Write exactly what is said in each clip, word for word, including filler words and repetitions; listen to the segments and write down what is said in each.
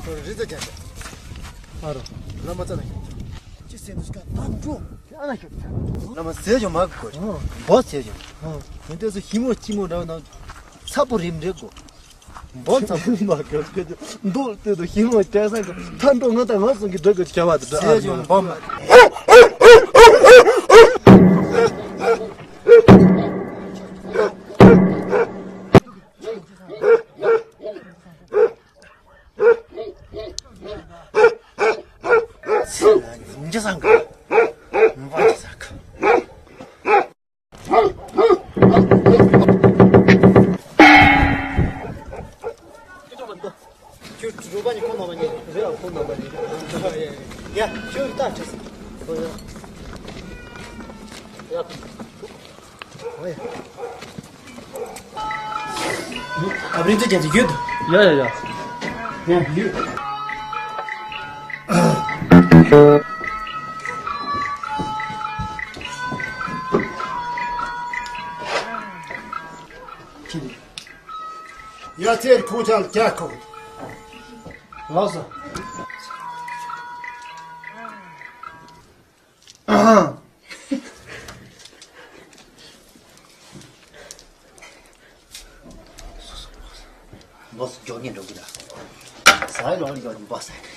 རི་རྩེ་རྒྱལ་ས། ཨ་རོ། བླ་མ་རྩ་ན་ཤོད། ཅི་ཟེར་འདུག་ག་ད་འགྲོ། ཨ་ན་ཤོད། བླ་མ་ཟེར་ཅོ་མ་གི་གོ། ཨོ། འབོ་ཟེར་ཅོ། ཨོ། ཁྱོད་ཚོ་ཞི་མོ་ཅི་མོ་འདྲ་ན། ཚ་པོ་རིམ་རེ་གོ། འབོ་ཚ་པོ་མ་གི་གོ། འདུག་ལྟོས་དུ་ཞི་མོ་སྐྱེ་ས་གི་ཐ་འགྲོ། ང་ད་ང་སོང་གི་འགྲོ་གི་བྱ་བ་དུ་འདྲ། ཟེར་ཅོ་འབོ་མ། ཁྱོད་རུ་པ་ནི་ཁོང་ནང་མ་ཉེ་རེད། ཁོང་ནང་མ་ཉེ་རེད། ཡ། ཁྱོད་ལྟ་ཁྲིད། ཁོ་ཡ། ཡ། ཨ་བྲིན་ཅི་ཅན་ཅི་ཡོད། ཡ་ཡ་ཡ། ཡ་ཡོད། ཡ་ཚེ་ཁོང་ཅག་ལ་རྒྱག་ཁོ། ལགས་སོ། ལོ་སུ་འཇོག་ཉེན་འགྲོ་གི་ལ། ཟ་ཡི་ལོ་ལ་འཇོག་ཉེན་པ་ཟ་ཡི།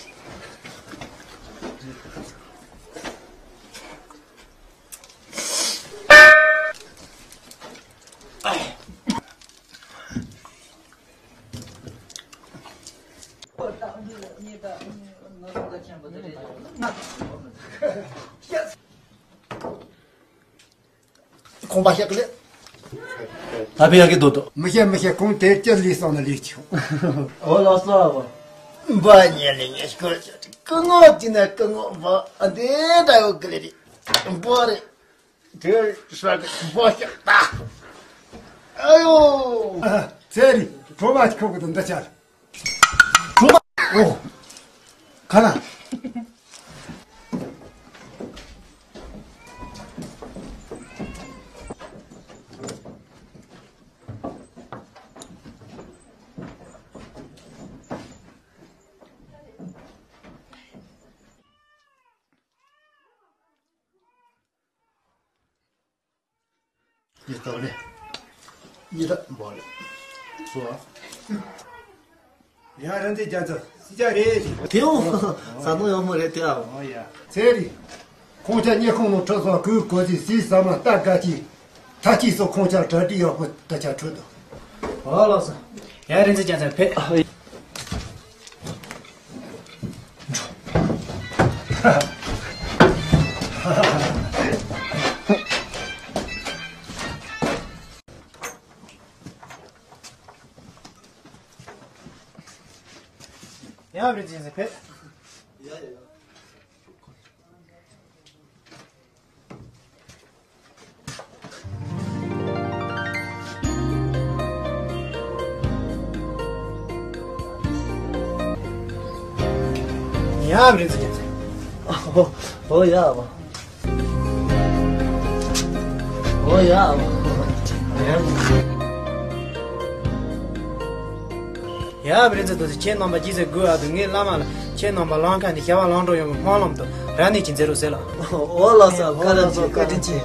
ཁོང་པ་ཤག་ལེ། ད་ཕི་ཡག་གི་དོ་དོ། མི་ཤེས་མི་ཤེས། ཁོང་དེ་ཅི་ལས་སོང་ན་ལས་ཆོག། ཨོ་ལགས་སོ། འབའ་ཉེ་ལེ་ཉེ་སྐོར་ཆོག་སྐུ་ངོ་དེ་ན་སྐུ་ངོ་འབའ་འདི་འདྲ་ཡོད་གི་ལེ་རེད། འབའ་རེད། དེ་ཧྲ་གི་འབའ་ཤག་ད། ཨ་ཡོ། ཚེ་རིང་གྲོ་མ་ཁོག་གི་འདི་འདྲ་ཆགས། གྲོ་མ། ཨོ། ག་ལ། ཉི་ལྟར་ལས། ཉི་ལྟར་འབོ་ལས། སོ། ཡང་རང་ཚེ་རྒྱ་མཚོ་སྲིད་ཇ་རེད། དེའོ། ས་ནོ་ཡོང་མོ་རེད་དེའོ། ཨོ་ཡ། ཚེ་རིང་། ཁོང་ཅག་ཉེ་ཁོང་ལོ་ཁྲི་སོགས་གུས་གོ་ཚེ་སྲིད་ཟ་མ་ལྟ་དགའ་ཅིག་ཐ་ཅི་སོགས་ཁོང་ཅག་གྲ་སྒྲིག་ཡག་པོ་ད་ཆ་འཕྲོད་དོ། ཨོ་ལགས་སོ། ཡང་རིན་ཚེ་རྒྱ་མཚོ་ཕེབས། ཡང་རིན་ཚེ་རྒྱ་མཚོ་ཕེབས། ཡ་རིན་ཚེ་རྒྱ་མཚོ། ཨོ་ཡ། ཨོ་ཡ། ཡ་རིན་ཚེ་རྡོ་རྗེ། ཁྱེད་རྣམ་པ་ཅི་ཟེར་དགོས་ཨ་འདུག་ངའི་བླ་མ་ལ་ཁྱེད་རྣམ་པ་ལམ་ཁ་ནས་བྱ་བ་ལམ་འགྲོ་ཡོང་བའི་སྨོན་ལམ་དུ་རབ་གནས་ཅིག་མཛད་རོགས་ཟེར་ལ། ཨོ་ལགས་སོ། བཀའ་དྲིན་ཆེ། བཀའ་དྲིན་ཆེ།